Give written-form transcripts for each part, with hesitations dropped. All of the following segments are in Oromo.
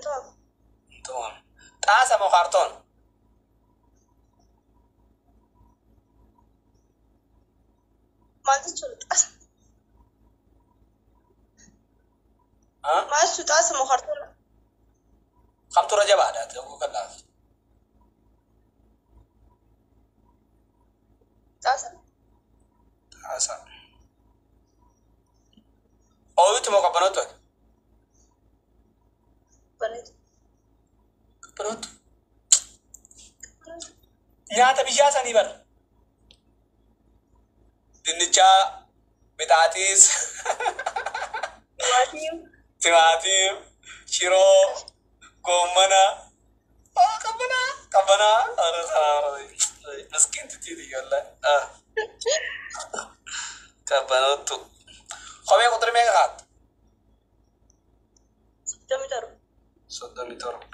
Hin tumamu. Hin tumamu. Xaasa moo kaartoon? Maal jechuudha xaasa? Ah? Maal jechuudha xaasa moo kaartoona? Kamtu irra jabaadha? Tokko kan laafu. Xaasa. Xaasa. Ooyitu moo qabbanootu? Bareedu. Qabbanootu. Nyaata biyyaa sanii bara. Dinnichaa, bixaatiis, Timaatiin. timaatiin, shiroo, goommana. Oh, qabbanaa, qabbanaa. Miskiin titiiti ijoollee. Qabbanootu. Kophee quxurii meeqa kaa'attu? 37. 37.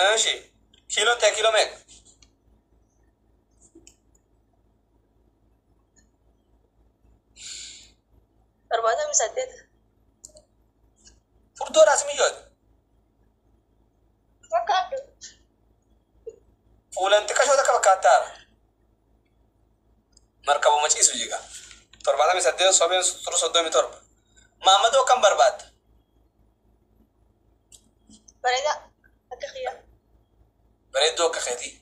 Eeshi. Kiiloon ta'e kiiloo meeqa? 78. Furdoodhaas miyyooti. Fakkaadhu. Fuulan xiqqashoo takka fakkaattaara. Markabuma ciisu jiga. 78 sobeen turu 37. Maammadoo akkam barbaadda? Bareedaa. Akka kiyyaa. Bareedduu akka keetii.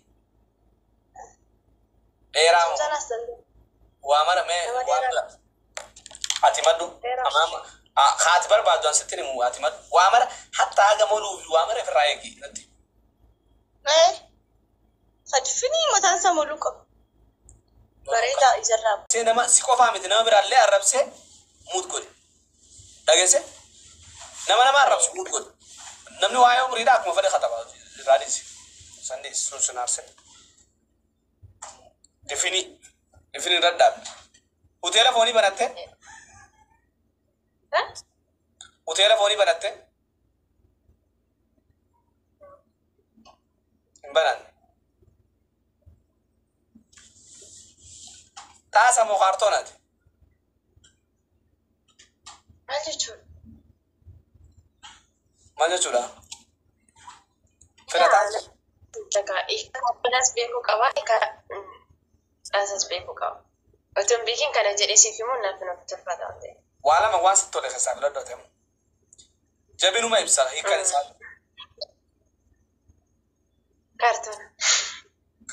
Dheeraa moo? Sanaas danda'u. Waa mara mee Nama waa dheeraa. mara. Ati maddu. Dheeraa. Amaama. Haati barbaaddu an sitti himu ati maddu. Waa mara hatta haga moluu fi waa mara ofirraa eegi natti. Mee. Sadfinii mataan isaa moluu qaba. Bareedaa ijarraa. See nama si qofaa miti nama biraallee arrabsee muut godhe. Dhageesse? Nama nama arrabsu muut godhe. Namni waa'ee umriidhaa akkuma fedhe kataba. Irraa dhiisi. San dhiisi sun sun aarse. Difinii. Difinii irra dhaabde. Hoteela foonii banatte? Hoteela foonii banatte? Hin bananne. Xaasa moo kaartoonaati? Maal jechuudha? Maal jechuudha? Fedha xaasa. Dagaa kanas beekuu qaba. Xaasas beekuu qaba. Otoo hin beekin kana jedhee siif himuun naaf natti ulfaata waan ta'eef. Waa lama waan sitti tole keessaa filadhu ati amma. Jabinuma ibsa hiikan isaa. Kaartoona.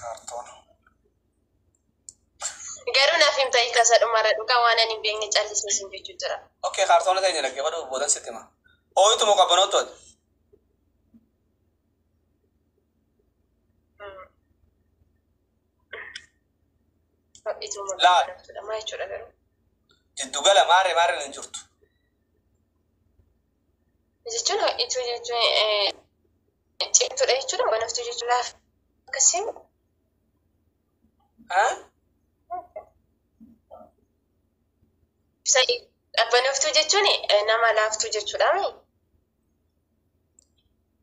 Kaartoona. Garuu naaf himta hiika isaa dhumarra dhugaa waan ani hin beekne callisee siin jechuu jira. Okay, kaartoona ta'e dhaggeeffadhu boodan sitti hima. Ooyitu moo qabbanootu ati? Ho'ituu moo Laal. qabbanootuudha? Maal jechuudha garuu? Jiddugala maarree maarreen hin jirtu. Jechuun ho'ituu jechuun cimtuudha jechuudha. Qabbanootuu jechuun laaf akkasii. Ah? Qabbanootuu jechuun nama laaftuu jechuudha.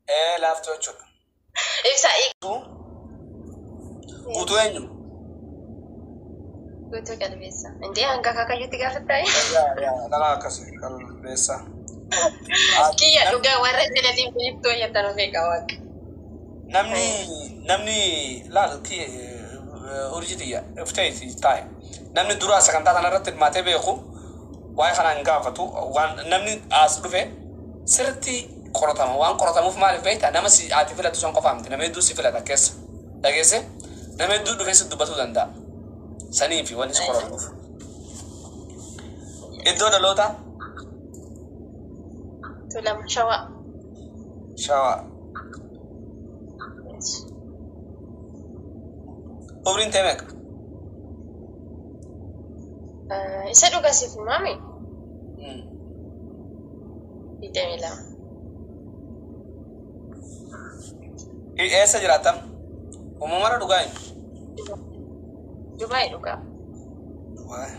Ee laaftuu jechuudha. Ibsa Guutuu eenyu? Guutuu qalbeessa. Indee hanga akaakayyuutti gaafataa? Dhala akkasii qalbeessa. Kiyya dhugaa warra jalatiin biliftoo jettan of eegaa waaqa. Namni laal urjii xiyya iftee taa'e. Namni dura sagantaa kanarratti hirmaatee beeku waa'ee kanaa hin gaafatu. Waan namni as dhufe sirriitti qoratama. Waan qoratamuuf maaliif beektaa nama si ati filatu san qofaa miti. Nama hedduu si filata keessa. Dhageesse? Nama hedduu dhufee si dubbatuu danda'a. Sanii fi wanni si qoratuuf. Iddoo dhalootaa? Tuulama shawaa. Shawaa. Umriin tee meeqa? Isa dhugaa siif himaami? 22. Eessa jiraattam? Uumamara dhugaa hin? Dubaay dhugaa. Dubaay.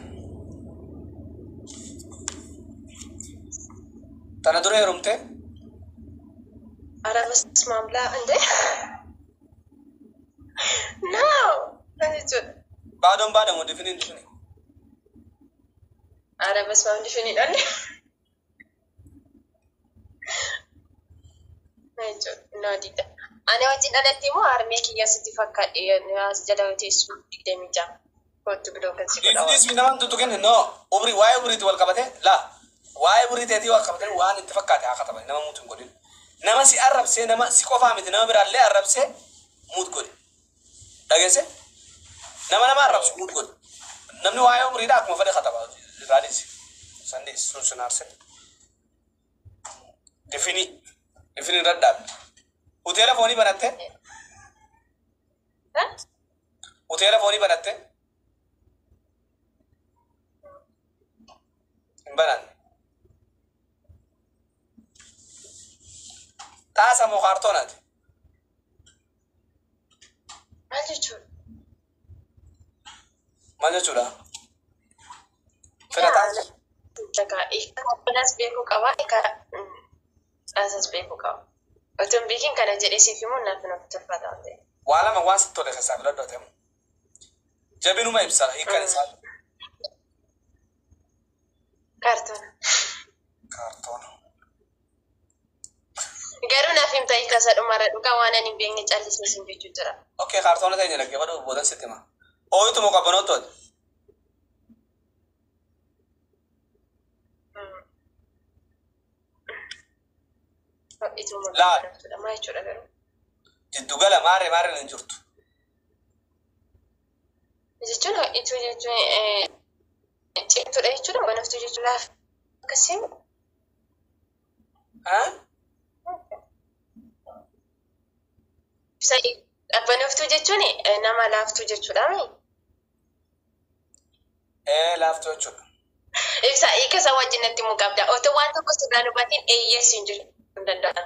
Tana dura heerumte? Ara በስመ አብ ላ እንዴ No jechuudha. Baadoon baadamu difiniin difini. ኧረ በስመ አብ እንዲህ ይላል። Ani wajjin dhalatti immoo harmee kiyya sitti fakkaadhe as jala teessu 26 kootu biloo kan si godha. Ismi namaan tuttuqin no umrii waa'ee umriitti wal qabate laa waa'ee umrii teetii wal qabate waan itti fakkaate haa kataban nama muutu hin godhin. Nama si arrabsee nama si qofaa miti nama biraallee arrabsee muut godhi. Dhageesse? Nama nama arrabsu muut godhi. Namni waa'ee umriidhaa akkuma fedhe kataba. Irraadis sandees sun sun aarse. Difinii difinii irra dhaabde. Hoteela foonii banatte? Hoteela foonii banatte? Hin bananne. Xaasa moo kaartoonaati? Maal jechuudha? Maal jechuudha? Fedha xaasa. Kanas beekuu qaba. Xaasas beekuu qaba. Otoo hin beekin kana jedhee siif himuu naaf hin ulfaata waan ta'eef. Waa lama waan sitti tole keessaa filadhu ati amma. Jabinuma ibsa hiikkaan isaa. Kaartoona. Kaartoona. Garuu naaf himta hiika isaa dhumarra dhugaa waan ani hin beekne callisee siin jechuu jira. Okay, kaartoona ta'e dhaggeeffadhu boodan sitti hima. Ooyitu moo qabbanootu ati? Ho'ituu moo Laa. qabbanootuudha? Maal jechuudha garuu? Jiddugala maarree maarreen hin jirtu. Jechuun ho'ituu jechuun cimtuudha jechuudha. Qabbanootuu jechuun laaf akkasii. Haa? Qabbanootuu jechuun nama laaftuu jechuudha. Ee laaftuu jechuudha. Ibsa hiika isaa wajjin natti himuu qabda. Otoo waan tokko sirraan hubatiin eeyyee siin jechuu hin danda'an.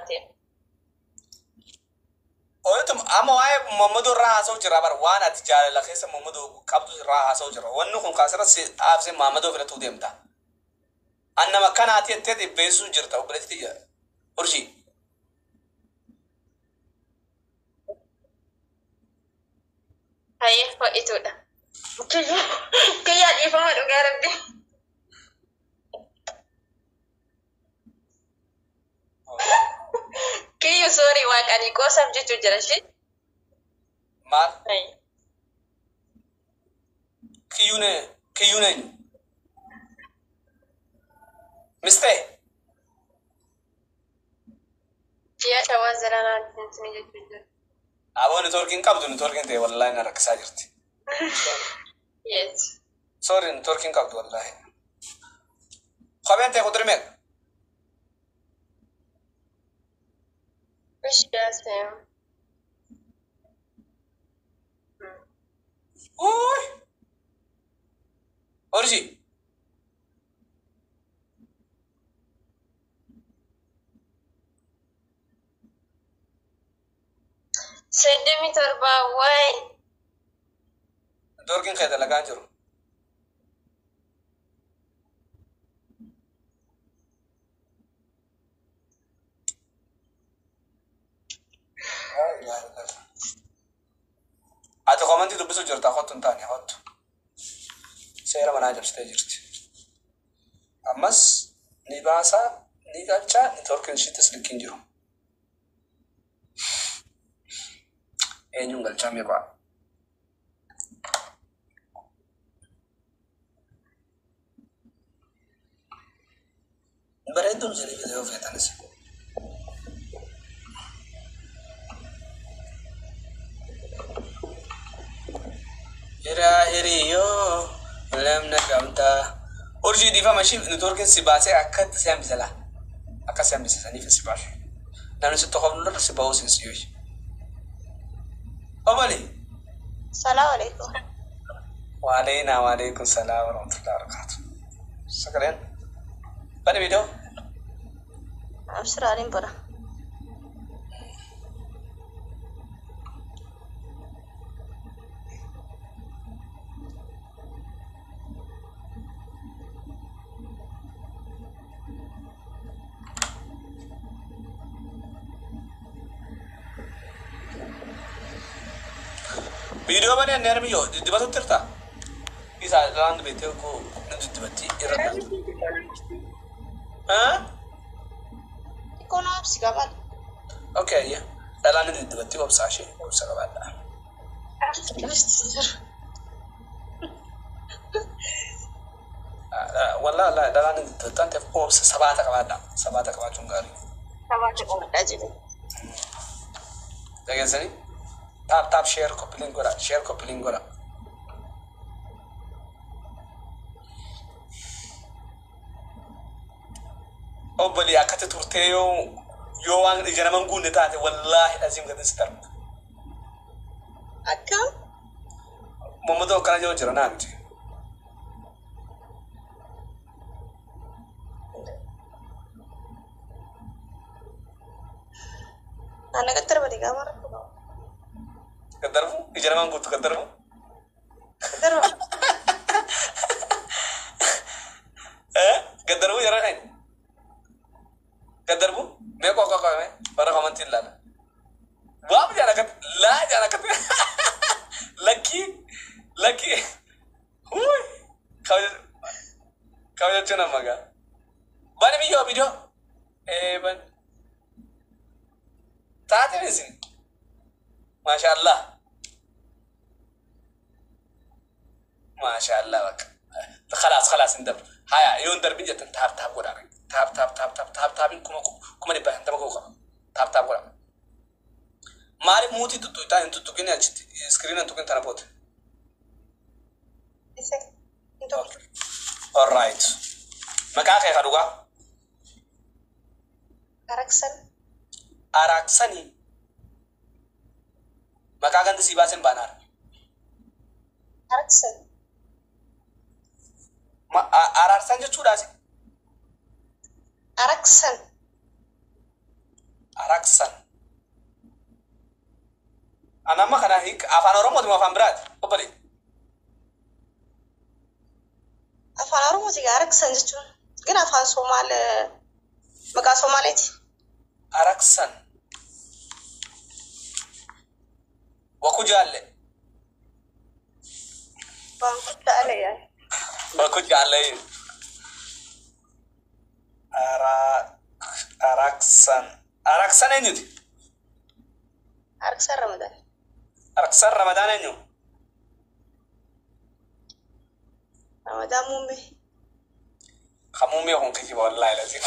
Ooyitu amma waa'ee Mammadoo irraa haasa'u jira bara waan ati jaalala keessa Mammadoo qabdu irraa haasa'u jira. Wanni kun kaasirra si dhaabsee Mammadoo filatuu deemta. An nama kanaati jettee dhibbeessuu jirta obboleetti tiyya. Urjii. Hayyee ho'ituudha. Kiyyaa dhiifama dhugaa rabbi. Kiyyu soorii waaqanii qoosaaf jechuu jira ishee. Maal? Kiyyuun kiyyuun eenyu? Mistee? Kiyyaa shawaa zalanaa isin jechuu jira. Aboo neetwoorkiin qabdu neetwoorkiin ta'e wallaahi na rakkisaa jirti. Yes. Sorry neetwoorkiin qabdu wallaahi. Kopheen ta'e kudurii meeqa? Ishi yaasee. Uuy! Urjii. 37 waay. Neetwoorkiin kee dalagaa hin jiru. Ati komantii dubbisuu jirta kottu hin taane kottu. Seera manaa cabsitee jirti. Ammas ni baasaa ni galchaa neetwoorkiin ishiittis likki hin jiru. Eenyuun galchaa meeqaa? Bareedduun isinii fide yoo feetanis. Hiraa hiriyyoo lamna gamtaa. Urjii dhiifama ishii neetwoorkiin si baasee akkatti si hambisa laa. Akka si hambise saniif si baase. Namni sitti qofnu si ba'uu sin siyyooyi. Obali. Salaamu alaikum. Waaleyna waaleykum salaam warahmatullahi wabarakatuh. Sagaleen. Bani viidiyoo. Abshiraaniin bana. Viidiyoo bani inni armiyyoo diddibatu tirta. Isa laan beektee koo ni diddibatti irra. Haa? Xiqqoo na obsi qabaadha. Okay, ayya. Dhalaan ni diddibatti obsaa ishee obsa qabaadha. Wallaahi wallaahi dhalaan ni diddibatti waan ta'eef obsa sabaata qabaadha. Sabaata qabaachuun gaarii. Sabaata qabaadhaa jedhe. Dhageessanii? Tap tap share copy link godha. Share copy link godha. Obbolii akkatti turtee yoo waan ija nama hin guunne taate wallaahi dhaziim gadi si darba. Akkam? Mammadoo akkana jiru jira naa miti. Ana gad darbate gaafa rakkoo qaba. Gad darbu? Ija nama hin guuttu gad darbu? Gad darba. Eh? Gad darbu jara kan? Gad darbu? Mee qoqa qoqa mee? Bara komantii ilaala. Waam jaan akkatti laa jaan akkatti lakkii lakkii huuy kabaja jechuun amma gaa. Bani biyyoo biyyoo. Ee bani. Taate isin. Maashaallah. Maashaallah bakka. Khalaas khalaas hin darbu. Haya yoo hin darbin jettan taap taap godhaa. Taap taap taap taap taap taapiin 150,000 ga'u qaba. Taap taap godhaa. Maaliif muutii tuttuqxaa hin tuttuqin achitti iskiriina hin tuqin tana booda. Isa hin tuqne. All right. Maqaa kee ka dhugaa? Araksan. Araaksanii. Maqaa gandi sii baasen baanaara. Araksan. Araarsan jechuudhaas. Araksan. Araksan. Ani amma kana hiik afaan Oromooti moo afaan biraati? Obbolee. Afaan Oromooti gaa Araksan jechuun. Gin afaan Somaalee maqaa Somaaleeti. Araksan. Waku jaalle. Waan guddaa ale yaa. Waku jaalle. Araksan. Araksan eenyuti? Araksan Ramadaan. Araksan Ramadaan eenyu? Ramadaan muummee. Ka muummee kun kijiba wallaahi lazim.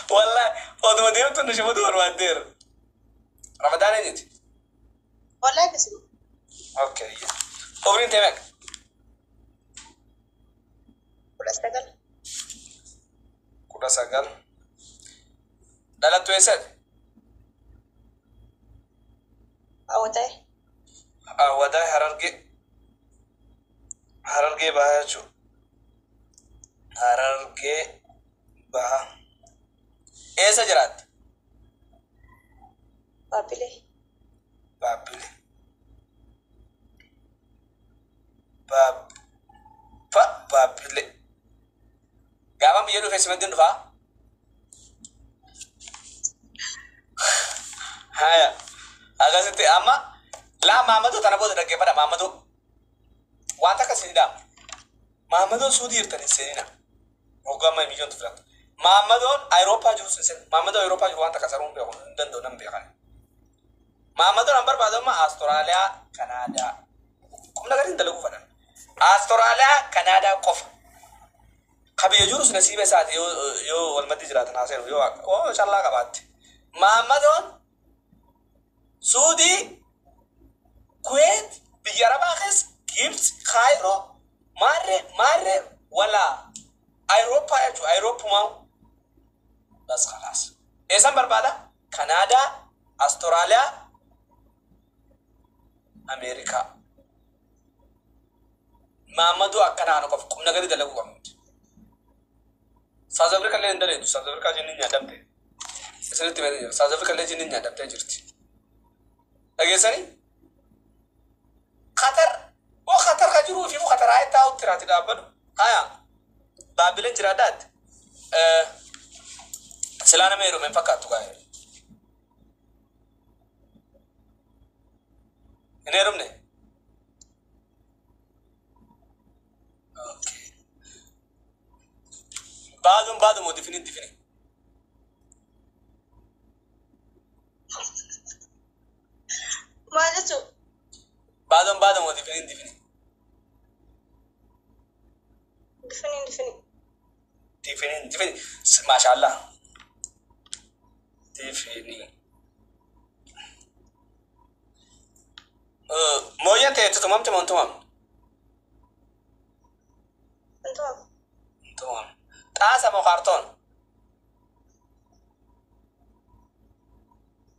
Wallaahi oduma deemtu nu shibatu barbaaddeera. Ramadaan eenyuti? Wallaahi akkasuma. Okay. Umriin tee meeqa? 19. 19. Dhalattu eessatti? Awwataa'e. Awwataa'e Harargee. Harargee bahaa jechuudha. Harargee bahaa. Eessa jiraatta? Baabbilee. Baabbilee. Baabbilee. Gaafa biyya dhufe simantiin dhufaa? Haya. Akkasitti amma laa Maammadoo tana booda dhaggeeffadha Maammadoo. Wanta akkasii dhaama. Maammadoon suudii jirtan hin seenina. Waggaa amma miiliyoon filata. Maammadoon Awurooppaa jirus hin seenina. Maammadoon Awurooppaa jiru wanta kasaruun beeku hin danda'u nan beekan. Maammadoon an barbaadu amma Awustiraaliyaa, Kanaadaa. Qubna gadi hin dalaguu fadhan. Awustiraaliyaa, Kanaadaa qofa. Ka biyya jirus nasiiba isaati yoo walmatti jiraatan haaseenu yoo callaa qabaatte. Maammadoon Suudii, Kuweet, biyya Arabaa keessa, Gibsi, Kaayiroo, maarree maarree wala Awurooppaa jechuudha. Awurooppumaa bas khalaas. Eessan barbaada? Kanaadaa, Awustiraaliyaa, Ameerikaa. Maammadoo akkanaa nu qofa qubna gadi dalaguu qabnu. South Africa illee hin daleedu. South Africa jinni nyaadamte. Isinitti himee jira. South Africa illee jinni nyaadamtee jirti. Dhageessanii? Qatar oo Qatar ka jiruu fi Qatar haa taa'u tiraati dhaabbadu. Haya Baabbileen jiraadhaatti. Silaa nama heerume hin fakkaattu gaa'e. Hin heerumne? Baaduun baadu moo difini difini? Maal jechuun? Baaduun baadu moo difini difini? Difini difini. Difini difini. Maashaallah. Difini. Mooyyaan ta'e tumamte moo hin tumamne? Hin tumamu. Hin tumamne. Xaasa moo kaartoon?